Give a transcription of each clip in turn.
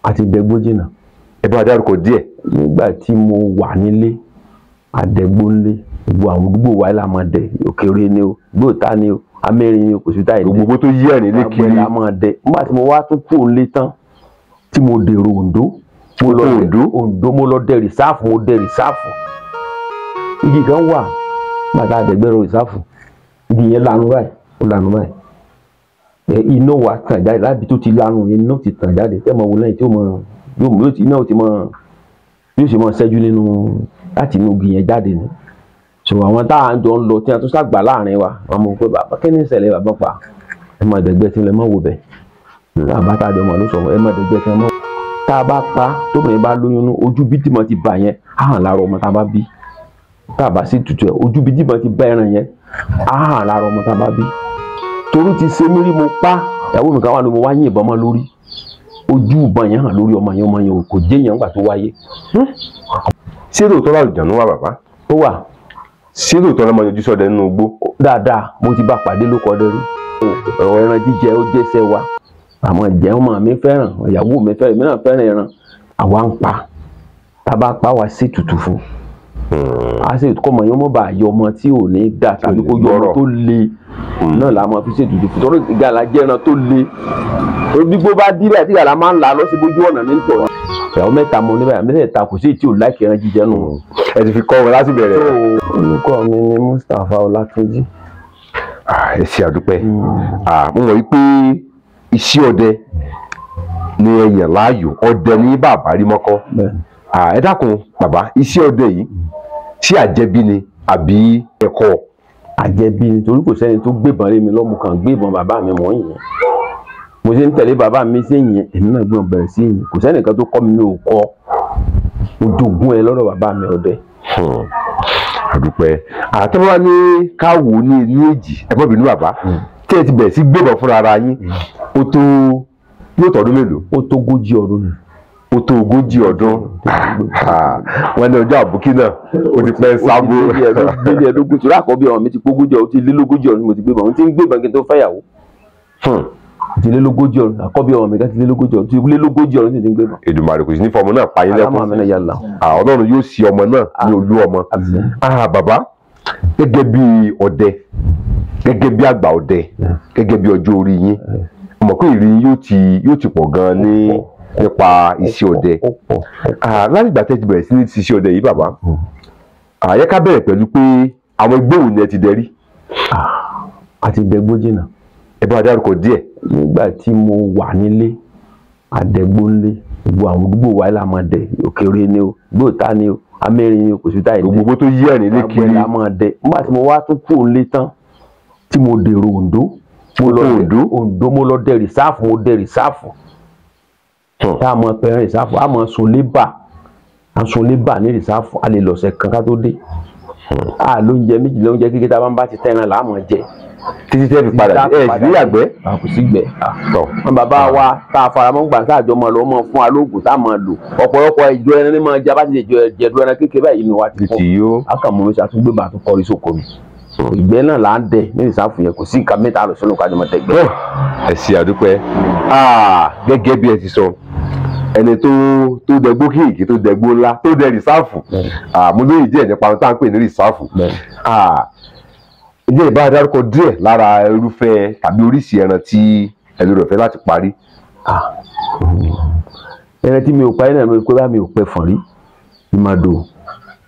Àti dẹgbó jìnnà. Ẹ bá dárúkọ díẹ̀. Nígbà tí mo wà nílé, àdẹgbó ńlé, gbogbo àwọn àdúgbò wa la máa dẹ, òkèrè ni o, gbóòtá ni o, amẹ́rin ni o, kò sí táyì dẹ. Gbogbo tó yí ẹ̀rìn lé kiri la máa dẹ. Nígbà tí mo wá tún kúrò nílé tán, tí mo dèrò Oǹdó, mo lọ Oǹdó, mo lọ dẹ rìsáàfù, mo dẹ rìsáàfù. Igi kan wà nígbà tá a dẹ̀gbẹ́rọ rìsáàfù, igi yẹn lanu báyìí, ó lanu báyìí. Iná wa tàn jáde láti tó ti lanu, iná ti tàn jáde tẹ́ mọ wo lẹ́yìn tí ó mọ yóò iná ti mọ yóò sì mọ ṣẹ́jú nínú láti inú igi yẹn jáde ni. So àwọn tá à ń jọ ń lọ tí a tún ṣàgbà láàrin wa, wọn mọ̀ pé bàbá kí ni ìṣẹ̀lẹ̀ bàbá pa, ẹ má dẹ̀gbẹ́ tí ẹ má wo bẹ̀. Bàbá tá a jọ mọ̀ ló sọ ẹ má dẹ̀gbẹ́ tí ẹ má. Tá a bá pa tóbìnrin bá lóyún nú, ojú bí tìmọ̀ ti bà yẹn á hàn lára ọmọ tá a bá bí. Tá a bá sì tutù ẹ, ojú bí tìmọ̀ ti bá ẹran yẹn á hàn lára ọmọ tá a bá bí. Torí ti ṣe mí rí, mo pa ìyàwó mi kan wà ló mo wá yìnbọn mọ́ lórí, ojú ìbọn yẹn hàn lórí ọmọ yẹn, ọmọ yẹn kò jẹ́ yẹn nígbà tó wáyé. Ṣé lóòótọ́ làlùjànnú wà bàbá? Ó wà. Ṣé lóòótọ́ lọ́mọ yọjú sọ́dẹ nínú igbó? Dáadáa, mo ti bá pàdé lóko ọdẹ rí. Ọ̀rọ̀ ẹran jíjẹ ó jẹ́sẹ̀ wa, àmọ́ ìjẹ́ ọmọ mi fẹ́ràn, ìyàwó mi fẹ́ràn, èmi náà fẹ́ràn ẹran. Àwa ń pa, tá a bá pa wá sí tutù fún a sì kọ́ ọmọ yẹn mọ́ bá yọ ọmọ tí ò ní dà tàbí kó yọ ọmọ tó le náà la máa fi ṣètùtù fún. Torí ìgalà jẹ́ ẹran tó le, torí gbígbó bá dí báyìí tí ìgalà máa ń là lọ sí bójú ọ̀nà ní tọ̀rọ̀. Ìyàwó mẹ́ta mo ní báyìí, mẹ́tẹ̀ẹ̀ta kò sí tí ò láìkí ẹran jíjẹ nù. Ẹ ti fi kọ́ wọn láti bẹ̀rẹ̀. Orúkọ mi ni Mustapha Ọlátúnjí. Ẹ ṣe àdúpẹ́. Mo mọ̀ wípé iṣẹ́ ọdẹ ni ẹ yàn láàyò, ọdẹ ní bàbá rí mọ́kọ́. Ẹ dákun bàbá, iṣẹ́ ọdẹ yìí ṣé àjẹbí ni àbí ẹ̀kọ́? Àjẹbí ni, torí kò sẹ́ni tó gbébọn lé mi lọ́mú kan, gbébọn bàbá mi mọ̀ yẹn. Mo ṣe ń tẹ̀lé bàbá mi sí yẹn, èmi náà gbọ́n bẹ̀rẹ̀ sí yẹn. Kò sẹ́nìkan tó kọ́ mi, mi ò kọ́. Mo jogún ẹ lọ́dọ̀ bàbá mi ọdẹ. Àdúpẹ́. Àtọ́wá ní káwò ní inú èjì, ẹ má bínú bàbá, tí ẹ ti bẹ̀rẹ̀ sí gbébọn fúnra ara yín, ó tó yóò tọdún mélòó? Ó tó 40 ọdún ni. Ó tó 40 ọdún. Wọ́n ní ọjọ́ àbúkí náà ó ti pẹ́ sábó. Ó ti ẹ̀ẹ́dógún torí àkọ́bí ọmọ mi ti pé 40 ọdún, ó ti lé lógójì ọdún mo ti gbébọn, mo ti ń gbébọn kí n tó fẹ́yàwó. Ó ti lé lógójì ọdún, àkọ́bí ọmọ mi ká ti lé lógójì ọdún, ti lé lógójì ọdún ti ń gbébọn. Èdùmàrè kò sí ní fọmọ náà pa yín lẹ́kún. Ọlọ́run yóò ṣì ọmọ náà ní olú ọmọ. Bàbá, gẹ́gẹ́ bí ọdẹ, gẹ́gẹ́ bí àgbà ọdẹ, gẹ́gẹ́ bí ọjọ́ orí yín, mọ̀ pé ìrírí yóò ti pọ̀ gan-an ní nípa iṣẹ́ ọdẹ. Láti ìgbà tẹ́ ti bẹ̀rẹ̀ sí ní ṣiṣẹ́ ọdẹ yìí bàbá, yẹ ká bẹ̀rẹ̀ pẹ̀lú pé àwọn igbó wo ni ẹ ti dẹ rí? A ti dẹgbó jìnnà. Ẹ bá dárúkọ díẹ̀. Nígbà tí mo wà nílé, àdẹgbó ńlé, gbogbo àwọn àdúgbò wa la máa dẹ, òkèrè ni o, gbóòtá ni o, amẹ́rin ni o, kò sí táyì dẹ. Gbogbo tó yí ẹ̀rìn lé kiri la máa dẹ. Nígbà tí mo wá tún kúrò nílé tán, tí mo dèrò Oǹdó, mo lọ Oǹdó, mo lọ dẹ rìsáàfù, mo dẹ rìsáàfù. Tá a mọ pẹ̀rẹ̀ rìsáàfù, a mọ sun lébà, a sun lébà ní rìsáàfù, a lè lọ̀sẹ̀ kan ká tó dé. A lóúnjẹ méjì, lóúnjẹ kékeré tá a bá ń bá ti tẹ́ran là á mọ̀ jẹ. Títí tẹ́ fi padà ẹ sì ní yàgbẹ́. Kò sí gbẹ́. Wọn bàbá wa tá a faramọ́ gbà tá a jọ máa lọ mọ́ fún wa lóògùn tá a máa lò. Ọ̀pọ̀lọpọ̀ ìjọ ẹran ní máa jẹ, bá ti lè jẹ ẹran kékeré báyìí inú wa ti fún. A kàn mú mi ṣàtúngbé bàtú kọrí sóko mi. Ìgbẹ́ náà là ń dẹ ní ìsáfù yẹn, kò sí nǹkan mẹ́ta lọ sínú kájọ máa tẹ̀gbẹ́. Ẹ ṣe àdúpẹ́. Gẹ́gẹ́ bí ẹ ti sọ, ẹni tó dẹgbó kéèké, tó dẹgbó ńlá, tó dẹ rìsáàfù, mo lóye díẹ̀ nípa ohun tá à ń pè ní rìsáàfù. Ǹjẹ́ ìbá dárúkọ díẹ̀ lára irúfẹ́ tàbí oríṣi ẹran tí ẹ lórí ọ̀fẹ́ láti parí? Ẹran tí mi ò parí náà ló pé bá mi ò pẹ́ fọ̀n rí, ìmàdò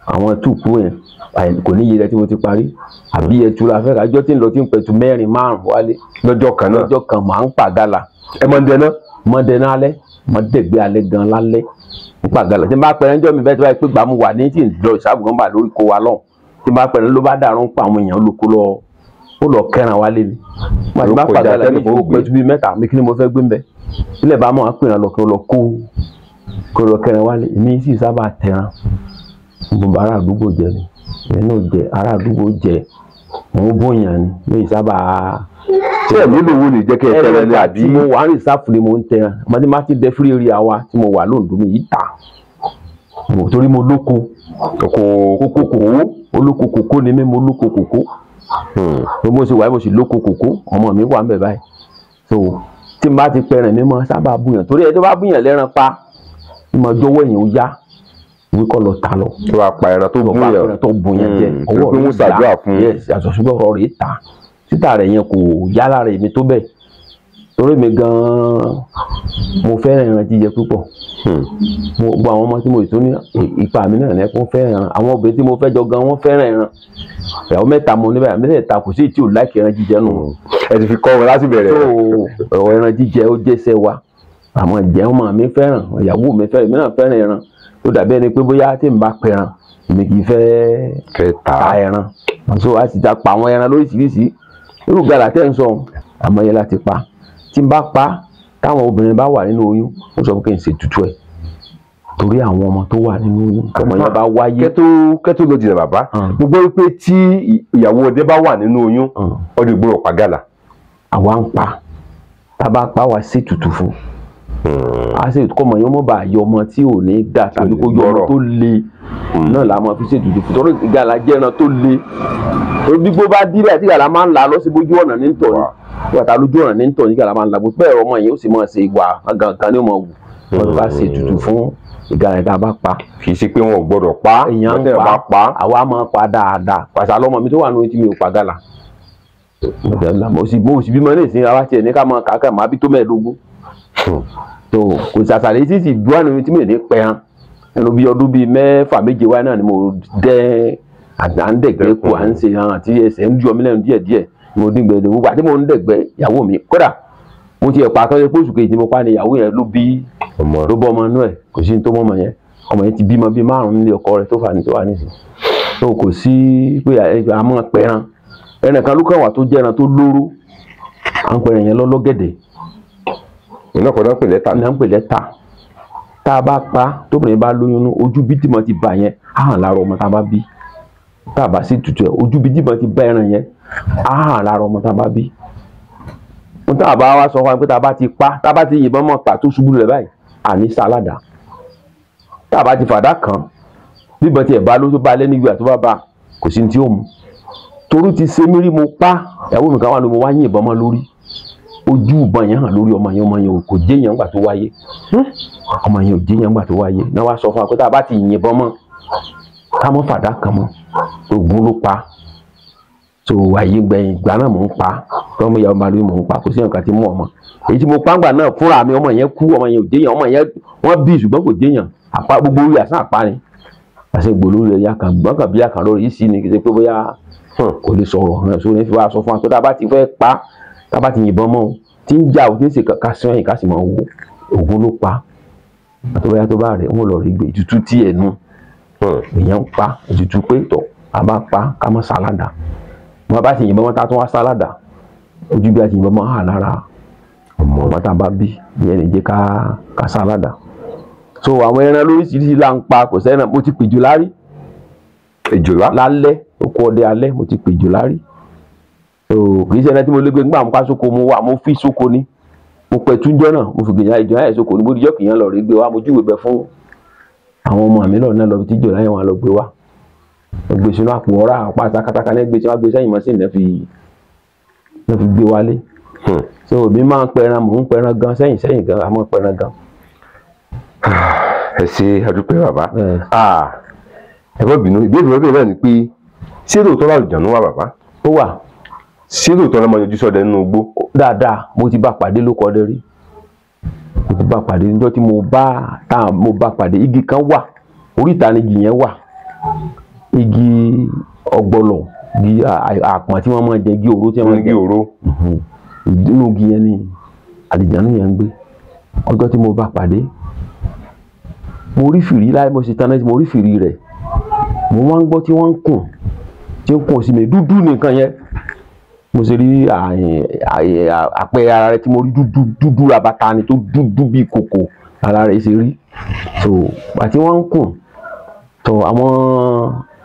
àwọn túùkú yẹn kò ní iye rẹ tí mo ti parí, àbí ẹtu la fẹ́ kájọ́ tí ń lọ tí ń pẹ̀tù 4 5 wálé. Lọ́jọ́ kan náà? Lọ́jọ́ kan màá ń pàgàlà. Ẹ mọ̀ ń dẹná? Mọ̀ ń dẹná alẹ́, mọ̀ ń dẹ̀gbẹ́ alẹ́ gan lálẹ́, ń pàgàlà. Tí n bá pẹ̀rẹ̀ ńjọ́ mi bẹ́ẹ̀ tí wáyé pé gbà mú wà ní tí ń lọ ìṣàgùn bà lórí kó wa lọ́hùn. Tí n bá pẹ̀rẹ̀ ló bá dàrú ń pa àwọn èèyàn lóko lọ, ó lọ kẹran wálé ni. Tí n bá pàgàlà mi kò pẹ̀tù bíi mẹ́ta, mi kí ni mo fẹ́ gbé ń bẹ. Ilẹ̀ bá mọ̀ á pè lọ kí ó lọ kó kó lọ kẹran wálé. Èmi sì sábà tẹran. Gbogbo ará àdúgbò jẹ ni, èmi náà jẹ, ará àdúgbò jẹ, òun bóyá ni, mi sábà. Ṣé ẹ nílò owó lè jẹ́ kí ẹ tẹran ni àbí? Mo wà ní ìsáfù ni mo ń tẹran. Ọmọdé má ti dẹ fúrí èrè àwa tí mo wà lóńdó mi yìí tà. Torí mo lóko. Kókó kòkó, olóko kòkó ni mí, mo lóko kòkó. Bí mo ṣe wà, mo sì lóko kòkó, ọmọ mi wà ń bẹ̀ báyìí. So Tí n bá ti pẹran mi mọ sábà bùyàn, torí ẹ tó bá bùyàn lẹ́ran pa ìmọ̀ jọ̀wọ́ èèyàn ó yá wí kọ́ lọ ta lọ. Tó bá pa ẹran tó bùyàn, tó bùyàn jẹ ọwọ́ rẹ̀ ṣàdúrà fún. Yes, àtọ̀sùgbọ́n ọ̀rọ̀ rẹ̀ ta títà rẹ̀ yẹn kò yá lára èmi tó bẹ́ẹ̀, torí mi gan-an mo fẹ́ràn ẹran jíjẹ púpọ̀. Mo gbọ́ àwọn ọmọ tí mo tún ní ipa mi náà ní kó fẹ́ràn ẹran. Àwọn obìnrin tí mo fẹ́ jọ gan wọ́n fẹ́ràn ẹran. Ìyàwó mẹ́ta mo níbẹ̀, mẹ́tẹ̀ẹ̀ta kò sí tí ò láìkì ẹran jíjẹ nù. Ẹ ti fi kọ́ wọn láti bẹ̀rẹ̀. Tó ọ̀rọ̀ ẹran jíjẹ ó jẹ́sẹ̀ wa, àmọ́ ìjẹ́ ọmọ mi fẹ́ràn, ìyàwó mi fẹ́ràn, èmi náà fẹ́ràn ẹran. Tó dàbí ẹni pé bóyá tí n bá pẹran èmi kì í fẹ́ ta ẹran. So a sì ta pa àwọn ẹran lóríṣiríṣi. Irú gàlà tẹ́ ń sọ àmọ́ yẹn láti pa. Tí n bá pa, táwọn obìnrin bá wà nínú oyún, ó sọ pé kí n ṣe tutù ẹ̀ torí àwọn ọmọ tó wà nínú oyún, ọmọ yẹn bá wáyé. Kẹ́tó ló jìnnà bàbá, mo gbọ́ pé tí ìyàwó ọdẹ bá wà nínú oyún, ọdẹ gbọ́dọ̀ pa gàlà. Àwa ń pa, tá a bá pa wá sí tutù fún a sì kọ́ ọmọ yẹn mọ́ bá yọ ọmọ tí ò ní dà tàbí kó yọ ọmọ tó le náà la máa fi ṣe tutù fún, torí gàlà jẹ́ ẹran tó le. Torí gbígbó bá dí bẹ́ẹ̀ tí gàlà máa ń la lọ sí bójú ọ̀nà ní tọ̀ ni wàtá lójú ọ̀nà ní tọ̀ ní gàlà máa ń la bó bẹ́ẹ̀ ọmọ yẹn ó sì máa ṣe ìwà gangan ní ọmọ wù. Wọ́n bá ṣe tutù fún ìgàlà tá a bá pa. Kì í ṣe pé wọn ò gbọ́dọ̀ pa, èèyàn ń pa, àwa máa pa dáadáa. Pàṣẹ àlọ́mọ mi tó wà nínú tí mi ò pa gàlà. Mo sì bímọ ní ìsìn ara tiẹ̀ ní ká máa kàákà máa bí tó 25. Tó kò ṣàṣàlẹ̀ sí sì dúró nínú tí mi ò ní pẹran. Ẹnu bí ọdún bíi 6 7 wáyé náà ni mo dẹ́ à ń dẹ̀gbẹ́ kù, à ń ṣe hàn àti ẹsẹ̀ ń yọ mí lẹ́nu díẹ̀díẹ̀. Mo dín gbẹ̀dẹ̀ gbogbo àti mo ń dẹ̀gbẹ́ ìyàwó mi. Kódà mo ti ẹ̀pà kan pé oṣù kejì mo pa ni ìyàwó yẹn ló bí ló bọ́ ọmọ inú ẹ̀, kò sí ní tó mọ́ ọmọ yẹn. Ọmọ yẹn ti bímọ bíi 5 nílé ọkọ rẹ̀ tó fà ní tó wà nísìnyí. Tó kò sí pé a máa pẹran. Ẹran kan ló kàn wà tó jẹ́ ẹran tó lóró, à ń pẹran yẹn lọ́lọ́gẹ̀dẹ̀. Iná kan náà pè lẹ́tà. Iná ń pè lẹ́tà. Tá a bá pa, tóbìnrin bá lóyún nú, ojú bí tìmọ̀ ti bà yẹn á hàn lára ọmọ tá a bá bí. Tá a bá sì tutù ẹ̀, ojú bí tìmọ̀ ti bá ẹran yẹn á hàn lára ọmọ tá a bá bí. Ohun tá a bá wá sọ fún wa pé tá a bá ti pa, tá a bá ti yìnbọn mọ́ pa tó ṣubú lulẹ̀ báyìí, àní sálàdà. Tá a bá ti fàdá kan, bíbọn tiẹ̀ bá ló tó bá lẹ́nu ìgbà tó bá bá, kò sí ní tí ó mú. Torí ti ṣe mí rí mo pa, ìyàwó mi kan wà ní mo wá yìnbọn mọ́ lórí. Ojú ìbọn yẹn hàn lórí ọmọ yẹn, ọmọ yẹn kò jẹ́yàn ńgbà tó wáyé. Ọmọ yẹn ò jẹ́yàn ńgbà tó wáyé. Náà wá sọ fún wa pé tá a bá ti yìnbọn mọ́, ká mọ́ fàdá kan mọ́, Ògún ló pa. So àyè gbẹ̀yìn ìgbà náà mò ń pa, tọ́mọ ìyàwó màlúù mò ń pa, kò sí nǹkan tí mú ọmọ. Èyí tí mo pa ńgbà náà fúnra mi, ọmọ yẹn kú, ọmọ yẹn ò jẹ́yàn, ọmọ yẹn wọ́n bí ṣùgbọ́n kò jẹ́yàn. Àpá gbogbo orí àsán àpá ni. Àṣẹ gbòòlù rẹ̀ ya kan gbọ́n kan bí àkàn lórí yìí sí ni, kì í ṣe pé bóyá kò lè sọ̀rọ̀. So ní fi wá sọ fún wa pé tá a bá ti fẹ́ pa, tá a bá ti yìnbọn mọ́ o, tí ń jà o, tí ń ṣe ká sí ọyìn ká sì máa wo, Ògún ló pa. Àtọ́báyá tó bá rẹ̀ wọ́n lọ rí gbé ìtútù tí ẹ̀ nu. Èèyàn ń pa ìtútù pé tọ̀ a bá pa ká mọ́ sálàdà. Wọ́n bá ti yìnbọn mọ́ tá a tún wá sálàdà. Ojú bí a ti yìnbọn mọ́ hàn lára ọmọ tá a bá bí, ìyẹn lè jẹ́ ká sálàdà. So àwọn ẹran lóríṣiríṣi là ń pa, kò sẹ́ran. Mo ti pèjò lárí. Èjòlá? Lálẹ́, oko ọdẹ alẹ́ mo ti pèjò lárí. So kì í ṣe ẹran tí mo lé gbé nígbà mo ká sóko, mo wà mo fi sóko ni. Mo pẹ̀ túnjọ́ náà, mo fi gbìyànjú ìjọba ẹ̀ sóko ni, mo dijọ́ kìyàn lọ rí gbé wá, mo júwèé bẹ fún àwọn ọmọ mi lọ́nà lọ tí ìjọba yẹn wà lọ gbé wá. Mo gbé sínú àpò ọ̀rá àpá takataka ní gbé tí wọ́n gbé sẹ́yìn mọ́sìn náà fi gbé wálé. So èmi máa ń pẹran, mò ń pẹran gan sẹ́yìn sẹ́yìn gan, àmọ́ pẹran gan. Ẹ ṣe àdúpẹ́ bàbá. Ẹ má bínú, ìbéèrè mi náà ni pé ṣé lóòótọ́ làlùjànnú wà bàbá? Ó wà. Ṣé lóòótọ́ ló máa yọjú sọ́dẹ nínú igbó? Dáadáa, mo ti bá pàdé lóko ọdẹ rí. Mo ti bá pàdé níjọ́ tí mo bá pàdé. Igi kan wà, oríta ni igi yẹn wà. Igi ọ̀gbọ̀lọ̀, igi àpọ̀n tí wọ́n máa ń jẹ, igi òró tí wọ́n máa ń jẹ. Igi òró. Inú igi yẹn ni àlùjànnú yẹn ń gbé. Ọjọ́ tí mo bá pàdé, mo rí fìrí láì mo ṣe tán náà, mo rí fìrí rẹ̀. Mo máa ń gbọ́ tí wọ́n ń kùn, tí ń kùn sí mi, dúdú nìkan yẹn. Mo ṣe rí àpẹẹrẹ ara rẹ̀ tí mo rí dúdú dúdú rabata ni, tó dúdú bíi kòkò ara rẹ̀ ṣe rí. So àti wọ́n ń kùn tó àwọn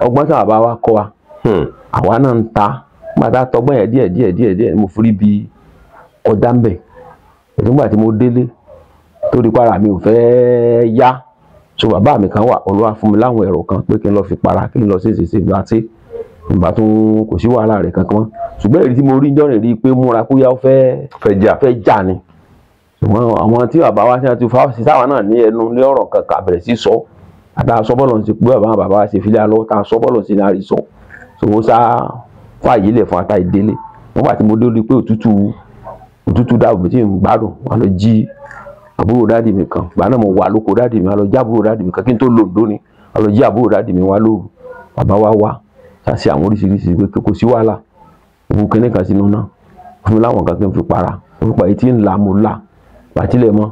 ọgbọ́n tí bàbá wa kọ́ wa, àwa náà ń ta. Nígbà tá a tọgbọ́n yẹn díẹ̀ díẹ̀ díẹ̀ díẹ̀, mo fi rí bí kọjá ń bẹ̀. Nígbà tí mo délé tó di para mi ò fẹ́ yá, so bàbá mi kan wà, Olúwa fún mi láwọn ẹ̀rọ kan pé kí n lọ fi para, kí n lọ ṣèṣe bá ṣe ìgbà tó kò sí wàhálà rẹ̀ kankan mọ́. Ṣùgbọ́n èyí tí mo rí njọ́ rẹ̀ rí i pé múra kó yá ó fẹ́ jà ni. Ṣùgbọ́n àwọn tí bàbá wa ṣe ti fa sí sáwọn náà ní ẹnu ní ọ̀rọ̀ kankan bẹ̀rẹ̀ sí sọ àtà sọ bọ́ọ̀lù ti pé bàbá wa ṣe filẹ̀ alọ́ tá a sọ bọ́ọ̀lù sí ní àrí sọ. So ó sá fààyè lẹ̀ fún ata ìdílé. Wọ́n bá ti mo dé pé òtútù dáàbò tí ń gbádùn wọn lọ jí àbúrò dáàdì mi kan. Gbà náà mo wà lóko dáàdì mi, wọn lọ jí àbúrò dáàdì mi kan kí n tó lòdó ni wọn lọ jí àbúrò dáàdì mi wá lóru. Bàbá wa wá ṣàṣì àwọn oríṣiríṣi pé kò sí wàhálà, òkú kínní kan sínú náà fún mi láwọn kan kí n fi para orúkọ yìí tí ń là mo là pàtílẹ̀ mọ́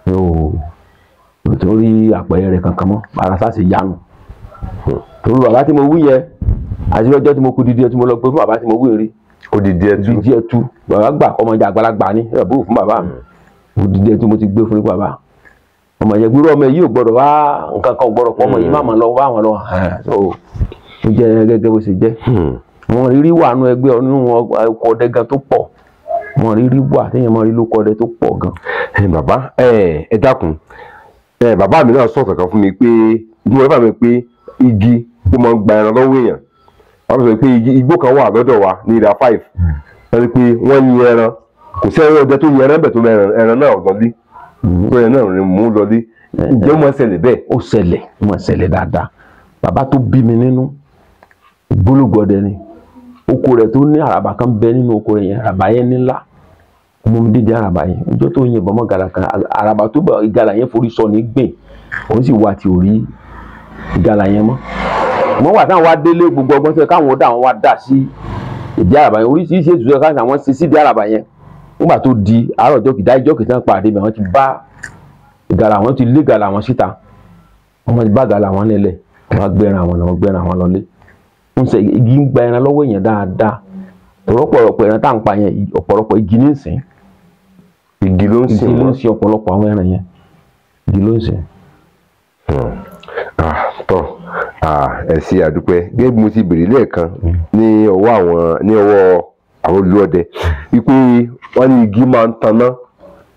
mi ò tó rí àpẹẹrẹ rẹ̀ kankan mọ́, ara ṣàṣì yanu. Torí bàbá tí mo wí yẹn àti ọjọ́ tí mo kú dídí ẹ tí mo lọ pé fún bàbá tí mo wí rí odidi ẹtu odidi ẹtu bàbá gbà ọmọ ìjà àgbàlagbà ni àbúrò fún bàbá mi odidi ẹtu mo ti gbé fún bàbá ọmọ yẹn gbúrò ọmọ yìí ò gbọ́dọ̀ wá nǹkan kan ò gbọ́dọ̀ pọ̀ ọmọ yìí má mọ̀ lọ wá wọn lọ. So ó jẹ́ gẹ́gẹ́ bó ṣe jẹ́. Wọn rírí wà nú ẹgbẹ́ ọ̀nù ọkọ̀ ọdẹ gan tó pọ̀, wọn rírí wà téèyàn mọ rí lóko ọdẹ tó pọ̀ gan. Bàbá ẹ dákun, bàbá mi náà sọ̀tàn kan fún mi pé mo bàbá mi pé igi ó máa ń gba ẹran lọ́wọ́ èèyàn. Wọ́n sọ pé igbó kan wà lọ́dọ̀ wa ní ìdá 5, wọ́n ní pé wọ́n yin ẹran, kò sí ẹran ọdẹ tó yin ẹran bẹ̀ tó ẹran náà lọlé, tó ẹran náà mú lọlé. Ǹjẹ́ ó máa ń ṣẹlẹ̀ bẹ́ẹ̀? Ó ṣẹlẹ̀, ó máa ń ṣẹlẹ̀ dáadáa. Bàbá tó bí mi nínú ògbólógbòó ni, oko rẹ̀ tó ní àràbà kan bẹ nínú oko rẹ̀ yẹn, àràbà yẹn nílá, mo ń díje àràbà yẹn. Ọjọ́ tó yìnbọn mọ́ gàlà kan, àràbà tó bá ìgalà yẹn forí sọ ní gbìn, òun sì wà tí ò rí ìgalà yẹn mọ́. Wọ́n wà táwọn wá délé gbogbo ọgbọ́n tó yẹ káwọn dá àwọn wá dà sí ìdí àràbà yẹn, oríṣiríṣi ètùtù yẹ káwọn àwọn ṣe sí ìdí àràbà yẹn. Nígbà tó di àárọ̀ ọjọ́ kìdá ìjọ́ kìtàn pàdé mi, àwọn ti bá ìgalà, àwọn ti lé ìgalà wọn síta, wọ́n ti bá ìgalà wọn nílẹ̀, wọ́n gbẹran àwọn lọ, gbẹran àwọn lọlé. Ń ṣe igi ń gba ẹran lọ́wọ́ èèyàn dáadáa. Ọ̀pọ̀lọpọ̀ ẹran tá à ń pa yẹn, ọ̀pọ̀lọpọ̀ igi ní sìn. Igi ló ń sìn. Igi ló ń sìn ọ̀pọ̀lọpọ̀ àwọn ẹran yẹn. Igi ló ń sìn. Tọ́ ẹ ṣé àdúpẹ́. Gẹ́gẹ́ bí mo ti béèrè lẹ́ẹ̀kan ní ọwọ́ àwọn olùọdẹ wípé wọ́n ní igi máa ń taná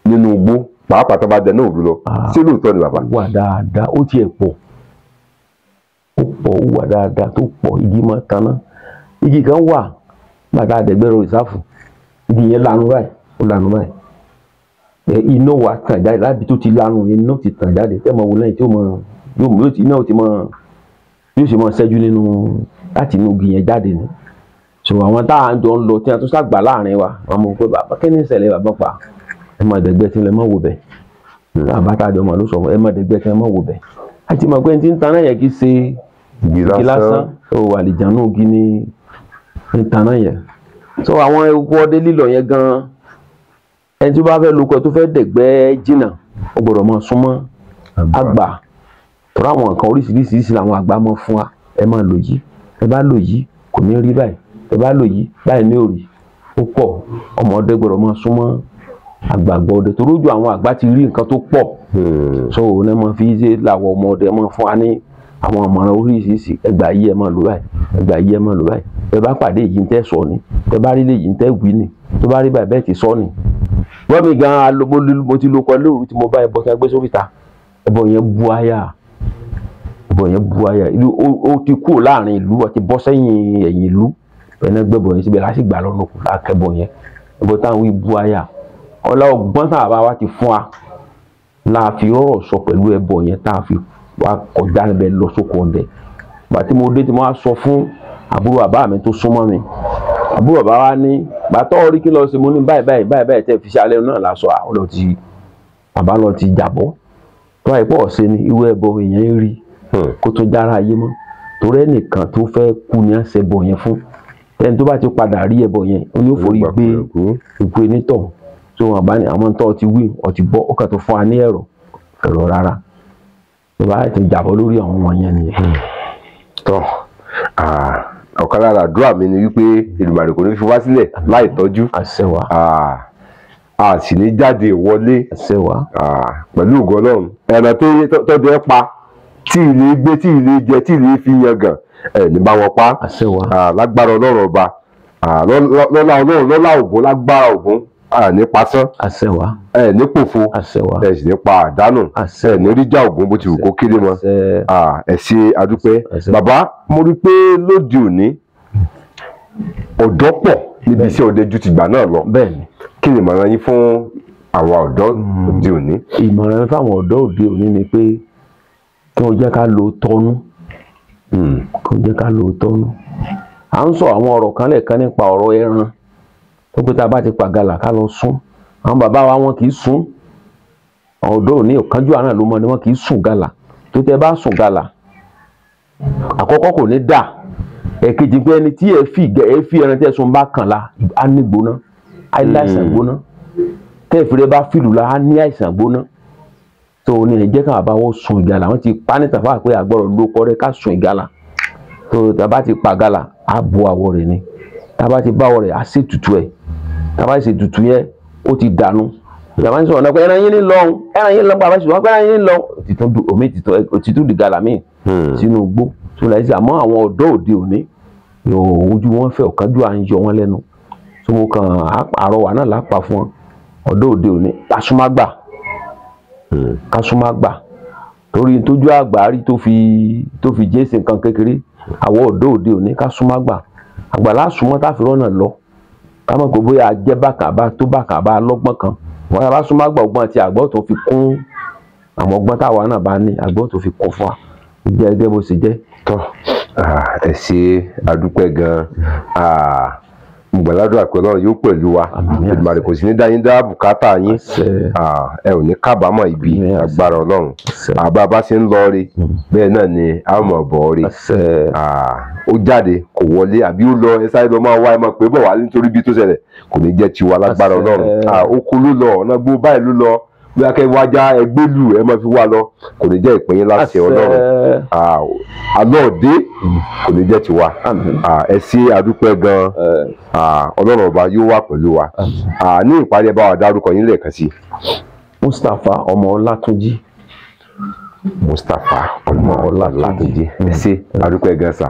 nínú igbó, pàápàá tó bá dẹ náà òru lọ. Ṣé lóòótọ́ ni bàbá? Wà dáadáa, ó tiẹ̀ pọ̀. Ó pọ̀, ó wà dáadáa tó pọ̀, igi máa taná. Igi kan wà bàtà àdẹ̀gbẹ́rọ ìsáfù, igi yẹn lanu báyìí, ó lanu báyìí. Iná wa tàn jáde láti tó ti lanu, iná ti tàn jáde tẹ́ mọ wo lẹ́yìn tí ó mọ yóò iná ti mọ yóò sì mọ ṣẹ́jú nínú láti inú igi yẹn jáde ni. So àwọn tá à ń jọ ń lọ tí a tún ṣàgbà láàrin wa, wọn mọ̀ pé bàbá kí ni ìṣẹ̀lẹ̀ bàbá pa, ẹ mọ àdẹ̀gbẹ́ tí ń lẹ mọ́ wò bẹ̀. Bàbá tá a jọ mọ̀ ló sọ fún ẹ mọ àdẹ̀gbẹ́ tí ń mọ́ wò bẹ̀. A ti mọ̀ pé ẹni tí ń taná yẹn kì í ṣe igi lásán, ó àlìjánu igi ní taná yẹn. So àwọn ewu ọdẹ lílọ yẹn gan, ẹni tí ó bá fẹ́ lóko tó fẹ́ dẹ̀gbẹ́ jìnnà, ó gbọ́dọ̀ máa súnmọ́ àgbà. Torí àwọn nǹkan oríṣiríṣi làwọn àgbà máa fún wa. Ẹ máa lò yìí, ẹ bá lò yìí kò ní rí báyìí, ẹ bá lò yìí báyìí ní òrì. Ó pọ̀, ọmọdé gbọ́dọ̀ máa súnmọ́ àgbàgbọ́ ọdẹ torí ojú àwọn àgbà ti rí nǹkan tó pọ̀. So òun náà máa fi ṣe làwọn ọmọdé máa fún wa ní àwọn àmọ̀ràn oríṣiríṣi. Ẹgbà yìí ẹ máa lò báyìí, ẹgbà yìí ẹ máa lò báyìí, ẹ bá pàdé èyí ń tẹ́ sọ ni, ẹ bá rí léyìí ń tẹ́ wí ni, tó bá rí báyìí bẹ́ẹ̀ ti sọ ni. Wọ́n mi gan-an mo ti lo kọ lóru tí mo bá ẹbọ tí a gbé sórí ta, ẹbọ yẹn bu àyà, ẹbọ yẹn bu àyà, ìlú ó ti kúrò láàrin ìlú, ó ti bọ́ sẹ́yìn ẹ̀yìn ìlú, ẹ̀nà gbẹ́bọ yẹn síbẹ̀ láti gbà lọ́nà kù lákẹ́bọ yẹn, ẹbọ táwọn wí bu àyà. Ọlá ọgbọ́n tá a bá wa ti fún wa la fi rọ̀rọ̀ sọ pẹ̀lú ẹbọ yẹn tá a fi wá kọjá níbẹ̀ lọ sóko ọdẹ. Ìgbà tí mo dé tí mo wá sọ fún àbúrò bàbá mi tó súnmọ́ mi, àbúrò bàbá wa ní gbàtọ́ orí kí lọ sí mo ní báyìí báyìí báyìí báyìí tẹ́ fi ṣe alẹ́ náà lásọ àwọn lọ ti bàbá lọ ti jàbọ́. Tó àìpọ̀ ọ̀sẹ̀ ni irú ẹbọ èèyàn ń rí kó tó jára ayé mọ́, torí ẹnìkan tó fẹ́ kú ni à ń ṣẹbọ yẹn fún. Ẹni tó bá ti padà rí ẹbọ yẹn ó yóò forí gbé ikú enítọ̀. Tó wọn bá ní àwọn tó ti wí ọtí bọ́ ó kà tó fún wa ní ẹ̀rọ ẹ̀rọ rárá tó bá ti jàbọ́ lórí àwọn wọ̀nyẹn nìyẹn. Tọ́ ọ̀kan lára àdúrà mi ni wípé Èdùmàrè kò ní fi wá sílẹ̀ láì tọ́jú, a sì ní jáde wọlé pẹ̀lú ògo Ọlọ́run. Ẹran tọ́jú ẹ pa tí ilé gbé tí ilé jẹ tí ilé fi yangàn ẹ̀ ní bá wọn pa lágbára Ọlọ́run ọba, lọ́lá Ọlọ́run lọ́lá Ògún lágbára Ògún, ní pasán, ẹ ní pòfo, ẹ sì ní pa àdánù, ẹ ní ríjà Ògún bó ti wù kó kéré mọ́. Ẹ ṣé àdúpẹ́ bàbá. Mo rí i pé lóde òní ọ̀dọ́ pọ̀ níbi iṣẹ́ ọdẹ ju tìgbà náà lọ. Kí ni ìmọ̀ràn yín fún Àwọn ọ̀dọ́ òde òní. Ìmọ̀ràn mi fáwọn ọ̀dọ́ òde òní ni pé kí wọ́n jẹ́ ká lo tọ́nú, kí wọ́n jẹ́ ká lo tọ́nú. À ń sọ àwọn ọ̀rọ̀ kan lẹ́ẹ̀kan nípa ọ̀rọ̀ ẹran tó pé tá a bá ti pàgàlà ká lọ sún. Àwọn bàbá wa wọn kì í sún. Ọ̀dọ́ òní ọ̀kánjú àná ló mọ ni wọn kì í sùn gàlà. Tó tẹ bá sùn gàlà, àkọ́kọ́ kò ní dà. Ẹ̀kejì pé ẹni tí ẹ fi ẹran tẹ́ sun bá kàn la, á ní gbóná, á ní àìsàn gbóná. Tẹ́ ìfìrẹ́ bá fìlù la, á ní àìsàn gbóná. Tó ní ẹ jẹ́ káwọn bá wọ́n sun ìgalà. Wọ́n ti pa ní tàfà pé àgbọ̀rọ̀ ló kọ́ rẹ ká sun ìgalà. Tó tá bá ti pa gàlà, á bo àwọ̀ rẹ̀ ni. Tá bá ti bá àwọ̀ rẹ̀, á sì tutù ẹ̀. Tá bá sì tutù yẹn, ó ti dànù. Ìjàmbá ń sọ̀rọ̀ náà pé ẹran yín ní lọ́hùn, ẹran yín lọ́hùn, bàbá ṣùgbọ́n pé ẹran yín ní lọ́hùn. Omi òtítù di gàlà míì sínú igbó. Tó láyé sí àmọ́ àwọn ọ̀dọ́ òde òní ojú wọn fẹ́ ọ̀kánjú à ń yọ wọn lẹ́nu. Tó mo kàn àrọwà náà lápá fún wọn. Ọ̀dọ́ òde òní kásùmágbà, kásùmágbà torí tójú àgbà rí tó fi jẹ́sìn nǹkan kékeré. Àwọn ọ̀dọ́ òde òní kásùmágbà, àgbàlá súnmọ́ táfi rọ́nà lọ. Ká mọ̀ pé bóyá jẹ́ bákan bá tó bákan bá lọ́gbọ́n kan. Wọ́n bá súnmọ́ àgbà ọgbọ́n àti àgbọ̀ tó fi kún àwọn ọgbọ́n táwa náà bá ní, àgbọ̀ tó fi kún fún wa gẹ́gẹ́ bó ṣe jẹ́. Tọ́ ẹ ṣe àdúpẹ́ gan-an. Mo gbàdúrà pé Ọlọ́run yóò pẹ̀lú wa. Èdùmàrè kò sí ní dá yín dá bùkátà yín. Ẹ ò ní kábàámọ̀ ibi agbára Ọlọ́run. Àbá bá ṣe ń lọ rí bẹ́ẹ̀ náà ni a mọ̀ bọ̀ rí. Ó jáde kò wọlé àbí ó lọ ẹ sáré lọ máa wá ẹ máa pè bọ̀ wá nítorí ibi tó ṣẹlẹ̀ kò ní jẹ́ tiwa lágbára Ọlọ́run. Ó kú ló lọ ọ̀nà gbó báyìí ló lọ bí akẹ́ wájà ẹgbẹ́ lù ẹ máa fi wá lọ kò ní jẹ́ ìpín yín láti Ọlọ́run. Alọ́ òde kò ní jẹ́ tiwa. Ẹ ṣé àdúpẹ́ gan-an. Ọlọ́run ọba yóò wà pẹ̀lú wa. Ní ìparí ẹ bá wa dárúkọ yín lẹ́ẹ̀kan sí. Mustapha ọmọ Ọlátúnjí. Mustapha ọmọ Ọlátúnjí. Ẹ ṣé àdúpẹ́ gan-an sà.